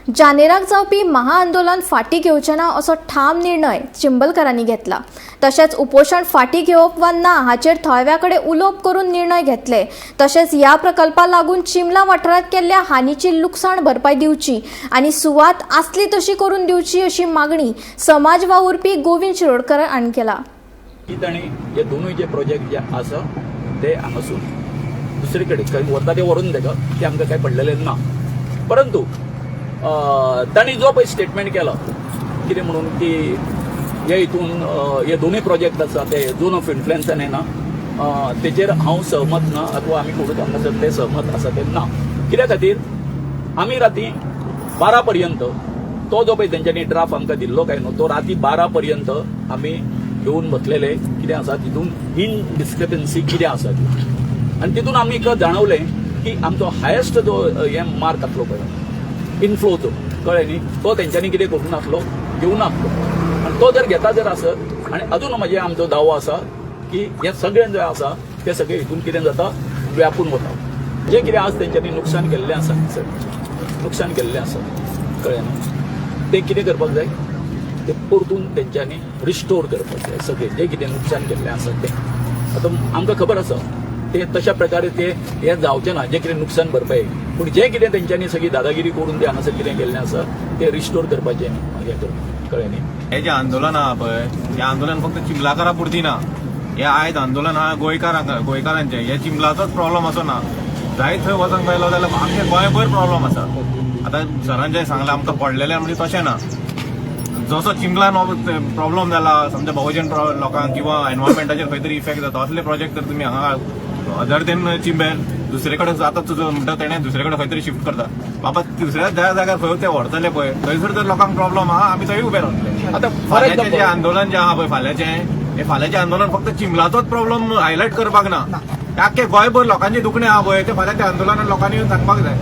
जानेराक जावपी महाआंदोलन फाटीं घेवचे ना असो ठाम निर्णय चिंबलकारांनी घेतला. तशेंच उपोशण फाटीं घेवप वा ना हाचेर थळाव्या कडेन उलोवप करून निर्णय घेतले. तशेंच ह्या प्रकल्पा लागून चिंबला वाठारांत केल्ल्या हानीची लुकसाण भरपाय दिवची आनी सुवात आसली तशी करून दिवची अशी मागणी समाज वावुरपी गोविंद शिरोडकर हांणी केला. की तांणी हे दोनूय जे प्रोजेक्ट जे आसा ते हांगासून दुसरे कडेन खंय व्हरता ते व्हरून तेका, ते आमकां कांय पडलेलें ना. परंतु तांणी जो पळय स्टेटमेंट केलो कितें म्हणून की हे हितून हे दोनूय प्रोजेक्ट आसा ते झोन ऑफ इन्फ्लुएन्सान येना, तेजेर हांव सहमत ना अथवा आमी कोणूच हांगासर ते सहमत आसा ते ना. कित्या खातीर आमी राती 12 पर्यंत तो जो पळय तेंच्यांनी ड्राफ्ट आमकां दिल्लो काय न्हू, तो राती 12 पर्यंत आमी घेवन बसलेले. कितें आसा तितून इन डिस्क्रिपन्सी कितें आसा ती आनी तितून आमकां जाणवलें की आमचो हायेस्ट जो हे मार्क आसलो पळय इनफ्लोचो, कळ्ळें न्ही, तो तेंच्यांनी कितें करूंक नासलो, घेवंक नासलो. आनी तो जर घेता जर आसत आनी अजून म्हजे आमचो दावो आसा की हें सगळें जें आसा तें सगळें हितून कितें जाता व्यापून वता. जें कितें आज तेंच्यांनी नुकसान केल्लें आसा सर, नुकसान केल्लें आसा, कळ्ळें न्हू, तें कितें करपाक जाय, ते परतून तेंच्यांनी रिस्टोर करपाक जाय सगळें जें कितें नुकसान केल्लें आसा तें. आतां आमकां खबर आसा ते तशा प्रकारे ते हें जावचें ना जें कितें नुकसान भरपाय, पूण जें कितें तेंच्यांनी सगळी दादागिरी करून ते हांगासर कितें केल्लें आसा तें रिस्टोर करपाचें हें करपाक, कळ्ळें न्ही. हे जे आंदोलन आहा पळय, हे आंदोलन फक्त चिंबलाकारा पुरती ना. हे आयज आंदोलन आहा गोंयकारांक, गोंयकारांचे. हे चिंबलाचोच प्रॉब्लम असो ना, जाय थंय वचोंक गेलो जाल्यार आख्खे गोंयभर प्रॉब्लम आसा. आतां सरान जें सांगलां आमकां पडलेलें म्हणजे तशें ना. जसो चिंबलान प्रॉब्लम जाला समजा बहुजन लोकांक किंवा एनवायरमेंटाचेर खंय तरी इफेक्ट जाता, असले प्रोजेक्ट जर तुमी हांगा अदर देन चिंबेल दुसरे कडेन जाता, तुजो म्हणटा तेणें दुसरे कडेन खंय तरी शिफ्ट करता बाबा, दुसऱ्या ज्या जाग्यार खंय ते व्हरतले पळय थंयसर जर लोकांक प्रॉब्लम आहा, आमी थंय उबे रावतले. आतां फॉर फाल्यांचें जें एक्झाम्पल आंदोलन जें आहा पळय फाल्यांचें, हें फाल्यांचें आंदोलन फक्त चिंबलाचोच प्रॉब्लम हायलायट करपाक ना, आख्खे गोंयभर लोकांचे दुखणें आहा पळय ते फाल्यां त्या आंदोलनान लोकांनी येवन सांगपाक जाय.